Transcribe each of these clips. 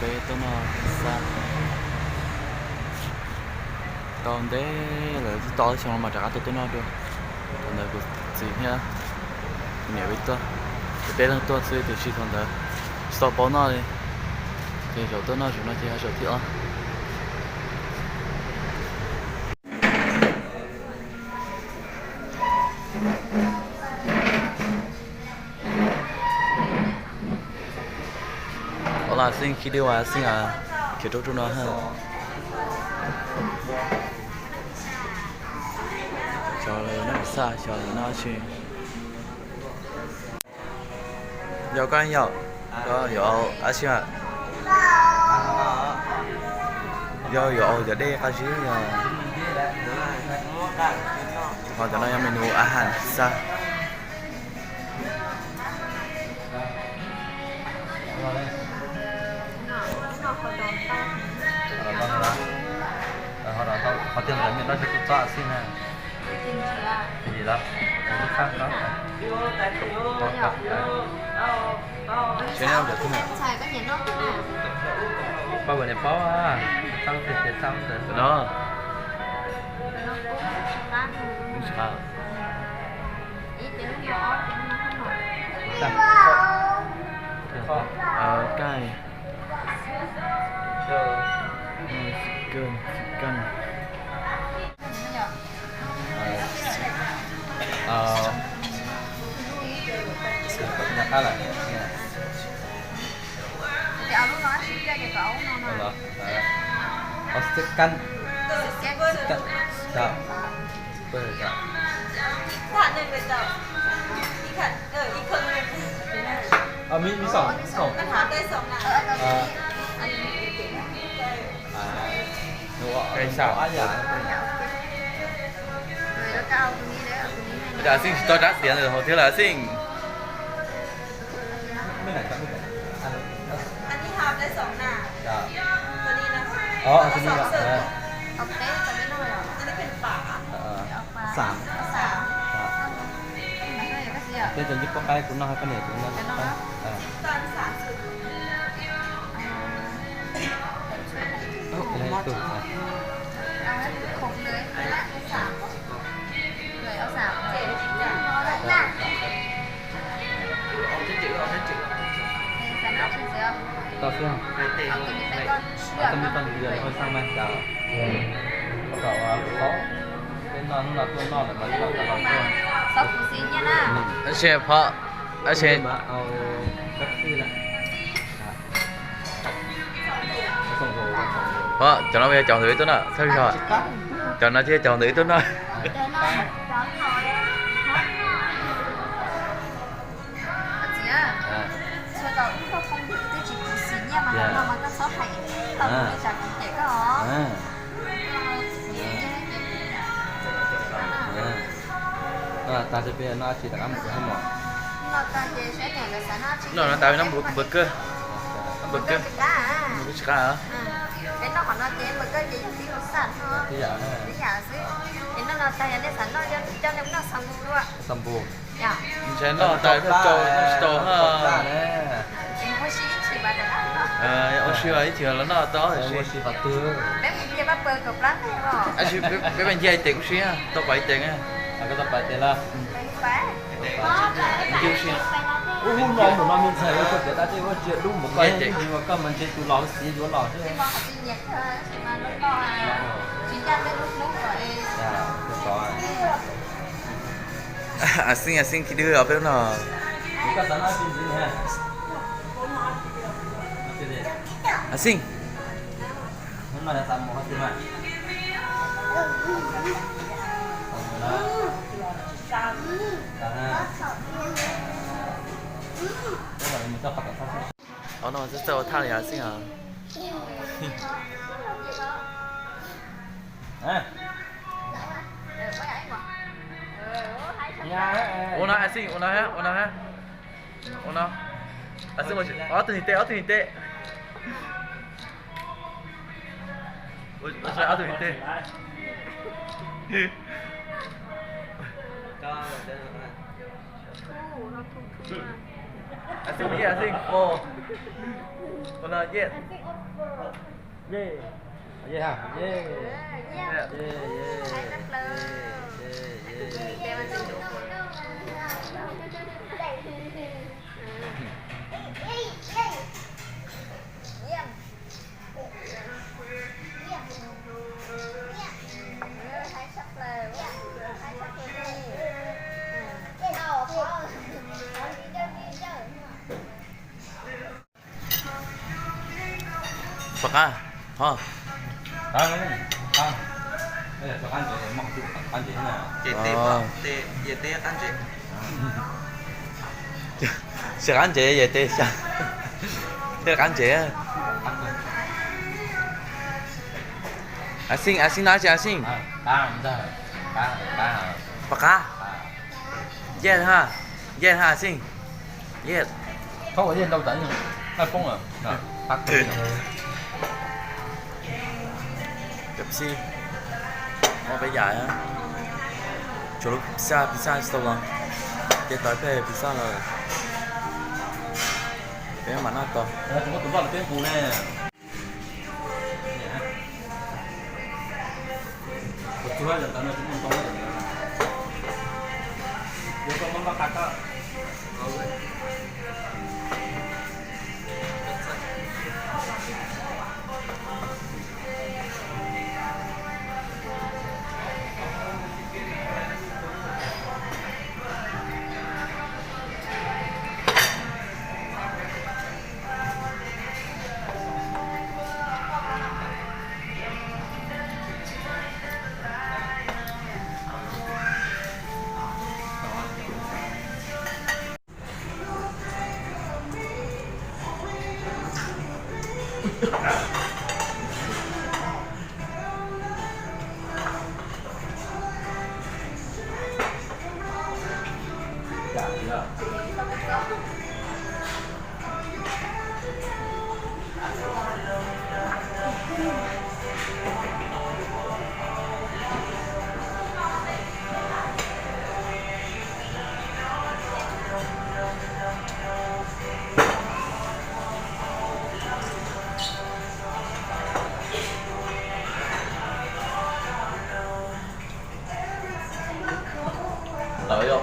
Tuaj noj xa tau ntev lawm, twb tau xyoo mas rov qab tuaj tuaj noj dua. Thaum ntawd kuv txiv thiab kuv niam peb tuaj, ces peb leeg tuaj xwb, tab sis thaum ntawd tsis tau paub noj li. Ces zaum tuaj noj zaum no ces yog zaum thib ob. Ua, Xeeb, khi dib as, Xeeb, khiav rau rau no ha. Xyov lawv noj xa, xyov lawv noj dab tsi. Yog koj yog, koj yuav dab tsi mas? Yog yuav ua cov dej qab zib yog, ho cov no yog menu a has xa. Qhov tiag ntawd nyob rau txoj xib na. Li lawm, lub khaj no. Pab ua niam paub, txaj tiag tiag txaj ntawd no. Kaij. Xib kan, xib kan, xib kan. Xeeb tsis tau rab tiav ntawm hauv thiab lawm Xeeb. Xav. Tej cov yib poj qaib kuv noj, koj niam kuv noj. Tau xwb, tau xwb, tau xwb, tau xwb, tau xwb, tau xwb. Peb noj hnub no tuaj noj lawm mas noj tau los tuaj. Tab sis phom, tab sis phom, cov no yog cov ntawm wb tuaj noj, txhob zog. Cov no thiaj cov ntawm wb tuaj noj. Noj no tas no npawg kawg, npawg kawg tsis qab. Ntshai noj tas noj tsau noj tsis tau ha. Ua si ib chim los noj tau tiam sis, tab sis peb nce tes kuj si, tau pais tes na. Ua si, ub, hnub no mus no me ntxhais ua tau tiav tab tej ua tsia dub mus koj tes, koj mas ntshe tus los xiv yuav los xwb. A Xeeb, A Xeeb khi dib os peb no. A Xeeb. Qhov no txawj txawj ua thaj li A Xeeb os. Ua no A Xeeb, ua no, ua no. Ua no. A Xeeb, ob tug hniv tes, ob tug hniv tes. Ua ob tug hniv tes. Asing, asing, ồ. Ồ là yes. Yes. Yes. Yes. Yes. Pom qab, ho. Ces tes, tes, yawm tes qab ntses. Tsis qab ntses, yawm tes, tes qab ntses. Asing, asing no tsis asing. Pom qab. Yes ha, yes ha asing. Yes. Pepsi, muaj peb yam, tshuav lub pizza, pizza tsis tau los, ces tau peb pizza lawm, peb mam noj tau. Tawm yom.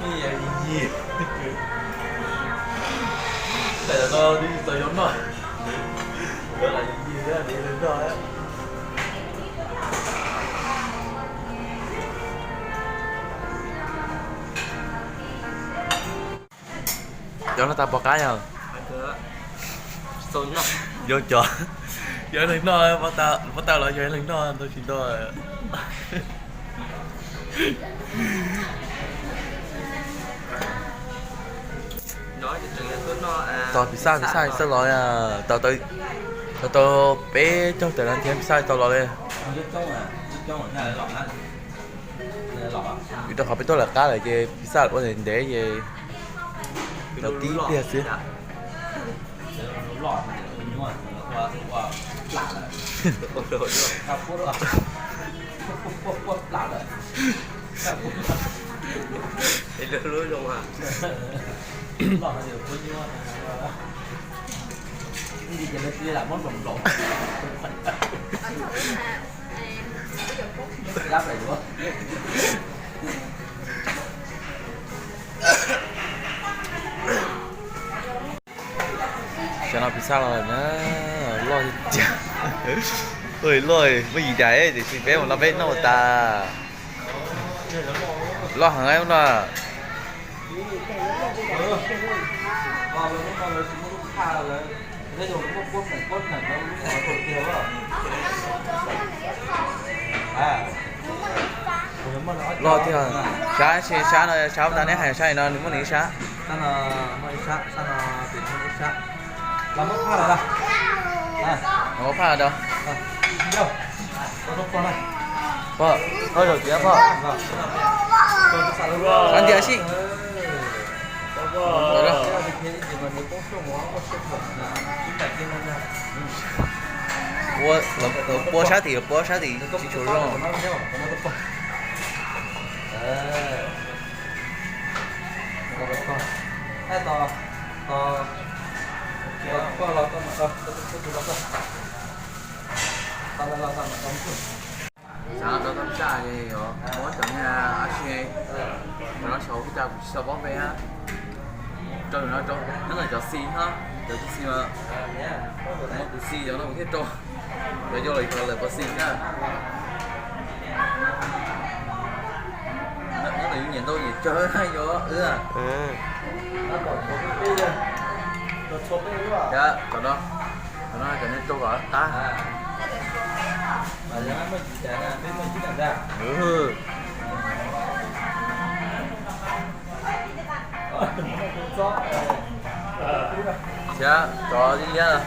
Ib yam yig, tam no tsis txaus yuav noj, yuav lam yig thiab, leej noj. Cov no tas pom qab yog, yog cov, yog leej noj, pov tawm los yog leej noj ntau tsis nto. Tau pizza, pizza txawj los, tau, tau peb caug tawm no thiab pizza tau los li. Vim rau qhov peb tuaj lawm qab lawm ces pizza ua ntev ntev ces tau tib pliag xwb. Xyov no pizza los na, loj tiag. Loj, loj, muaj yim daim tiam sis peb mus no peb noj tas. Loj heev no. Loj tiag. Sab, sab no, sab tas neb hais sab no nws muaj nws ib sab. Muab phaj los rau. Pog, pog zaum tiav pog. Sab ntiag sib. Pua, lawv pua sab tim, lawv pua sab tim tsis tshua zoo. Xav rau toj tsaj es yuav muab cov niag ab tsi, cov no xyov ua cas kuv tsis tau paub npe hab. Rau no rau, nyob ntawm cov xis hab, cov xis mas, kuv xis cov no kuv thiaj rau. Cov yog lawm, lawm pov xis na. Nyob ntawm yus nyiam ntau nyiam tsawg yuav wb. Tom no, tom no cov niag rau kom qab. Thiab cov liab liab.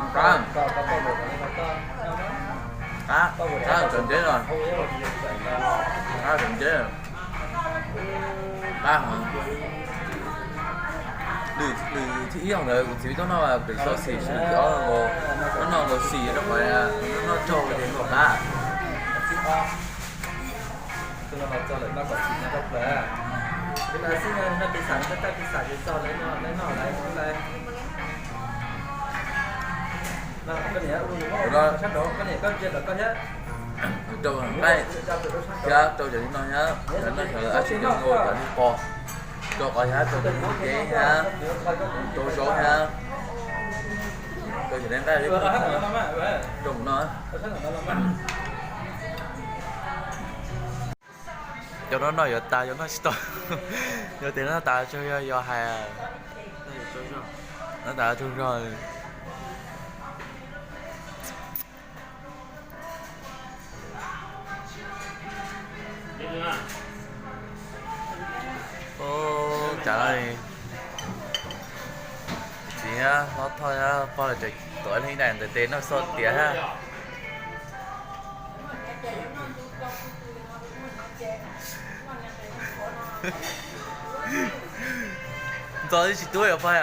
Qab, qab, qab cov nceb no, qab cov nceb, qab heev. Lwm thib ib ntawd kuv txiv tuaj noj pem xyov xim, lwm thib ob noj nkaus xim rau qhov noj raug ces noj qab. Rau nqaij thiab rau cov li no thiab, cov no xyov lawv ab tsi cov nkaus cov niag pos, rau qhov thiab rau cov niag nceb thiab, rau zaub thiab, rau cov niag nqaij rau no. Cov no noj yuav tas, cov noj tsis tau. Yog tias noj tas tsaug yog hais, noj tas tsaug zog. Cas txiv hlob Thoj thiab pog lawv tseem tuav ib daim ntawv tes noj xoj tiav thiab. Ntxo twb tsis tub os pog.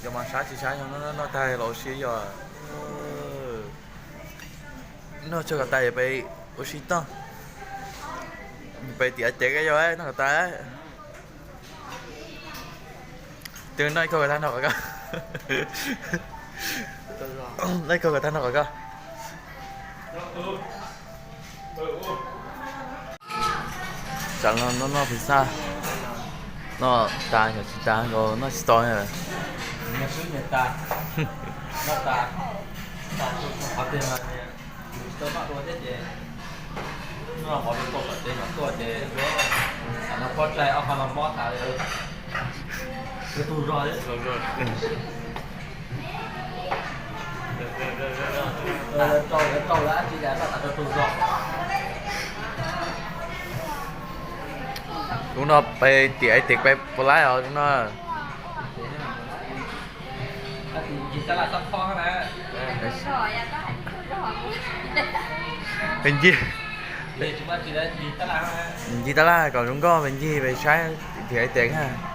Yog mas sab tsis sab, yog noj tag los ua si yog. Noj tsaug kom tas yog peb ua si toj. Peb tiav cev koj yog noj kom tas. Twb noj ib kaug kom tag nrho kom koj. Noj ib kaug kom tag nrho kom koj. Tam no noj noj pis xaj, noj tas yog tsis tas nkaus noj tsis tau na. Hnub no peb tiam ib tiam peb puas laib os hnub no? Peb ncig, ncig tab laj kom zoo nkauj, peb ncig peb saib tiam ib tiam na.